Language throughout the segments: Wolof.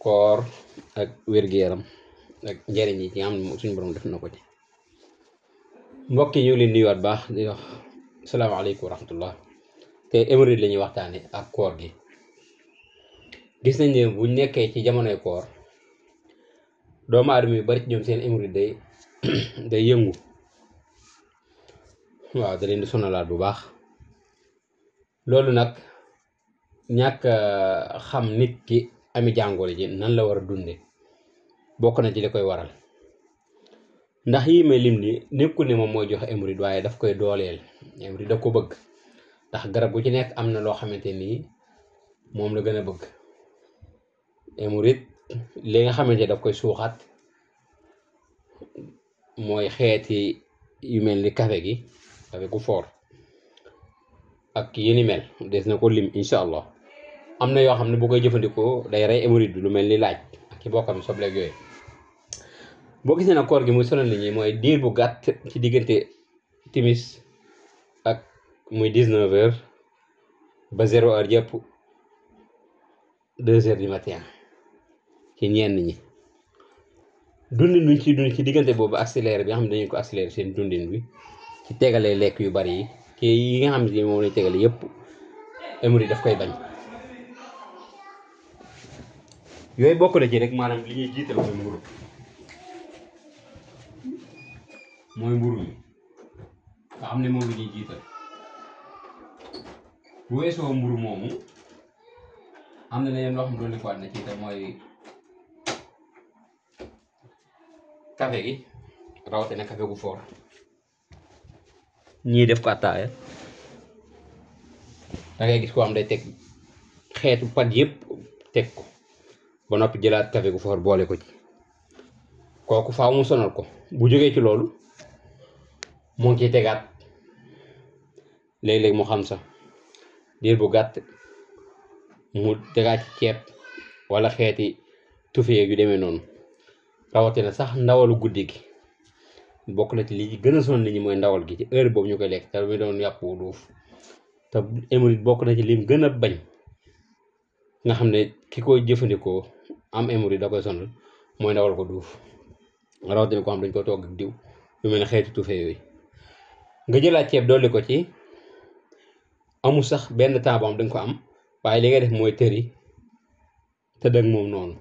koor ak wér-gu-yaram ak njariñ yi ci nga xam ne suñu borom def na ko ci. mbokk yi ñu ngi leen nuyuwaat baax di wax salaamaaleykum wa rahmatullah. te hémorroïde la ñuy waxtaane ak koor gi. gis nañ ne buñ nekkee ci jamonoy koor doomu aadama yu bari ci ñoom seen hémorroïde day yëngu. waaw da leen di sonalaat bu baax. loolu nag ñàkk xam nit ki ami jàngoro ji nan la war a dunde bokk na ci li koy waral. ndax yii may lim ni nekkul ne moom mooy joxe hémorroïde waaye daf koy dooleel. hémorroïde daf ko bëgg ndax garab gu ci nekk am na loo xamante nii moom la gën a bëgg. hémorroïde li nga xamante daf koy suuxat mooy xeeti yu mel ni café gu foor ak yeni mel des na ko lim incha allah. am na yoo xam ne bu koy jëfandikoo day rey hémorroïde bi lu mel ni laaj ak ci bokkam sobleeg yooyu. boo gisee nag koor gi muy sonal nit ñi mooy diir bu gàtt ci diggante timis ak muy 19h ba 0h yëpp 2h du matin ci ñenn ñi. dundin bi ñu ciy dund ci diggante boobu accéléré bi nga xam ne dañu ko accéléré seen dundin bi ci tegalee lekk yu bari yi ci yi nga xam ne moom lañ tegale yëpp hémorroïde daf koy bañ. yooyu bokk na ci rek maanaam li ñuy jiital mooy mburu. mooy mburu mi nga xam ne moom la ñuy jiital. bu weesoo mburu moomu am na leneen loo xam ne doon ko na ci te mooy café gi rawatina café gu foor. ñii def ko attaaya da ngay gis koo xam day teg xeetu pat yëpp teg ko ba noppi jëlaat café gu foor boole ko ci. kooku faaw mu sonal ko. bu jógee ci loolu moo ngi ciy tegaat léeg-léeg mu xam sax diir bu gàtt mu tegaat ci ceeb wala xeeti tufeeg yu demee noonu. rawatina sax ndawalu guddi gi bokk na ci li gën a sonal nit ñi mooy ndawal gi ci heure boobu ñu koy lekk te mu doon yàpp wu duuf. te hémorroïde bokk na ci lim gën a bañ nga xam ne ki koy jëfandikoo am hémorroïde da koy sonal mooy ndawal ko duuf. rawatina ko xam dañ ko togg ak diw lu mel ne xeeti tufe yooyu. nga jëlaat ceeb dolli ko ci amul sax benn temps boo xam dañ ko am waaye li nga def mooy tëri tëdd ak moom noonu.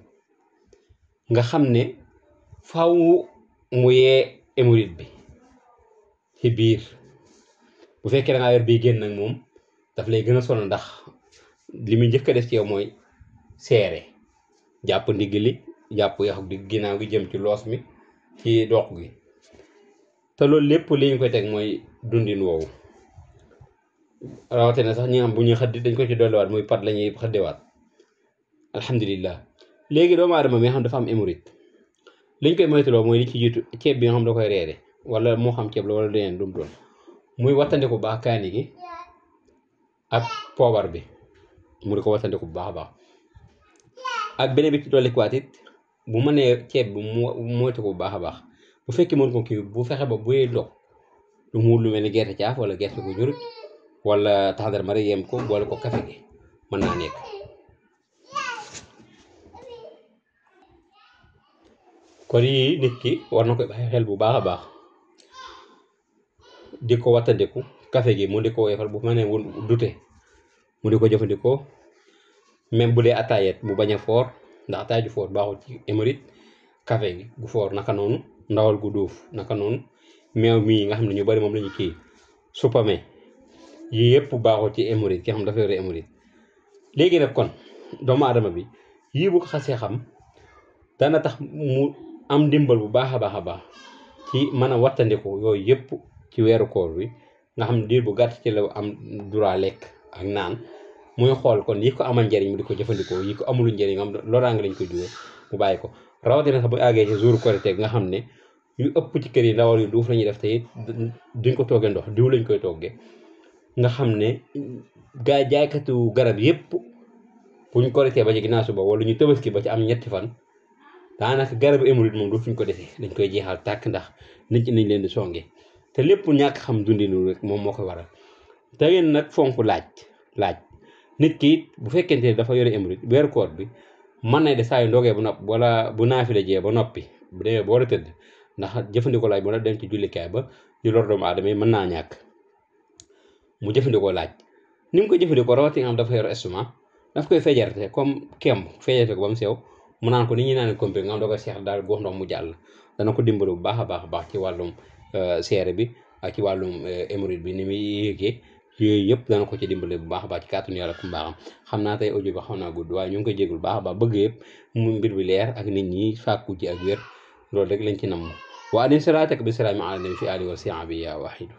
nga xam ne faaw mu yee hémorroïde bi ci biir. bu fekkee da ngaa yor bii génn nag moom daf lay gën a sonal ndax li muy njëkk a def ci yow mooy seere jàpp ndigg li jàpp yaxu di ginnaaw gi jëm ci loos mi ci doq gi. te loolu lépp li ñu koy teg mooy dundin woowu. rawatina sax ñi am bu ñuy xëddi dañ ko ci dolliwaat muy pat la ñuy xëddewaat. alhamdulillah. léegi doomu aadama mi nga xam dafa am hémorroïde liñ koy moytuloo mooy li ci jiitu ceeb bi nga xam da koy reere wala moo xam ceeb la wala leneen lu mu doon. muy wattandiku bu baax kaani gi ak poobar bi mu di ko wattandiku bu baax a baax. ak beneen bi ci dollikuwaat it bu mënee ceeb bi mu moytu ko bu baax a baax. bu fekkee mën ko kii bu fexe ba buy dog lu mu lu mel ni gerte caaf wala gerte gu ñurut wala tàndarma rek yem ko boole ko kafe gi mën naa nekk. kon yii nit ki war na koy bàyyi xel bu baax a baax. di ko wattandiku café gi mu di ko woyofal bu ma nee dute mu di ko jëfandikoo. même bu dee ataayet bu bañ a foor ndax ataay ju foor baaxul ci hémorroïde. café gi gu foor naka noonu ndawal gu duuf naka noonu meew mii nga xam ne ñu bari moom la ñu kii supame yii yëpp baaxul ci hémorroïde ki xam dafa yore hémorroïde. léegi nag kon doomu aadama bi yii bu ko xasee xam dana tax mu am ndimbal bu baax a baax a baax ci mën a wattandiku yooyu yëpp ci weeru koor bi nga xam ne diir bu gàtt ci la am droit lekk ak naan. muy xool kon yi ko amal njariñ mu di ko jëfandikoo yi ko amulu njariñ nga xam loraange lañ ko juwee mu bàyyi ko. rawatina sax bu àggee ci jour Korité nga xam ne yu ëpp ci kër yi ndawal yu duuf la ñuy def te it duñ ko toggee ndox diw lañ koy toggee. nga xam ne jaaykatu garab yëpp buñ Korité ba ci ginnaaw suba wala ñu Tabaski ba ci am ñetti fan daanaka garabu hémorroïde moom dootuñ ko defee dañ koy jeexal tàkk ndax nit ñi nañ leen di songe. te lépp ñàkk xam dundinu rek moom moo ko waral. te ngeen nag fonk laaj nit ki it bu fekkente ne dafa yore hémorroïde weeru koor bi mën na de saa yu ndogee ba noppi wala bu naafila jee ba noppi bu demee ba war a tëdd ndax jëfandikoo laaj mën a dem ci jullikaay ba di lor doomu aadama yi mën naa ñàkk mu jëfandikoo laaj ni mu koy jëfandikoo rawati nga xam dafa yor estomac daf koy fejerte comme kemb fejerte ko ba mu sew mu naan ko ni ñuy naan comprimé nga xam da koy seex daal gox ndox mu jàll dana ko dimbali bu baax a baax ci wàllum seere bi ak ci wàllum hémorroïde bi ni muy yéegee yooyu yëpp dana ko ci dimbali bu baax a baax ci kàttanu yàlla ku mbaaxam xam naa tey audio bi xaw naa gudd waaye ñu ngi koy jégul baax a baax bëgg yëpp mu mbir bi leer ak nit ñi fàkku ci ak wér loolu rek lañ ci namm wa adin siraataka bi salaami ala nabi fi alihi wa sahbihi ya wahidu